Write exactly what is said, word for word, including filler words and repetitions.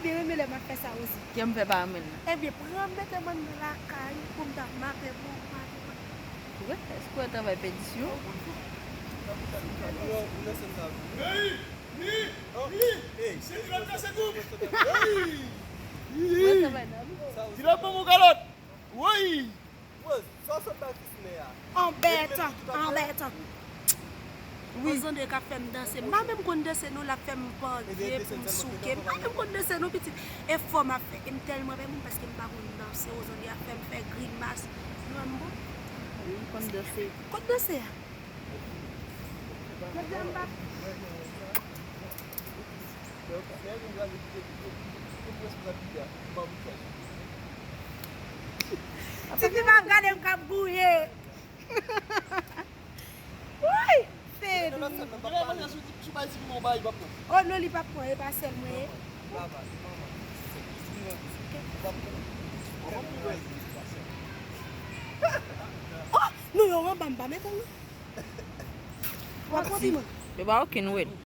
Byen renmen lè m ap fè sa osi. Kè m fè pa renmen l nan. Ebyen, pran m mete m anndan lakay pou m ta mape pou ou, mape pou ou. Ou wè, èske w wè travay pèdisyon? Yo, ou nan sèn sa vre. Hey! Ni! Ni! Hey! Se ki lòt nan se goup! Ou wè travay nan li? Ti la ban mwen kalòt! Woy! Woy! Sa w sot bay Krisnè a? Anbètan, anbètan. Ozande k ap fè m danse. M pa menm konn danse non, l ap fè m pandye pou m souke. M pa menm konn danse non, pitit. E fò m ap fè. E m tèlman renmen l paske m pa konn danse. Ozande ap fè m fè grimas. Nou wè m bon? Wi, m konn danse. Kot danse a? Jodi a m pa. Tifi pa gade m k ap gouye. Woy! Fed. Oh non, li p ap pran, e pa sèl mwen ye. Oh, nou yo anba m pa mete nou. W ap pran piman. Yo pa okenn wèd.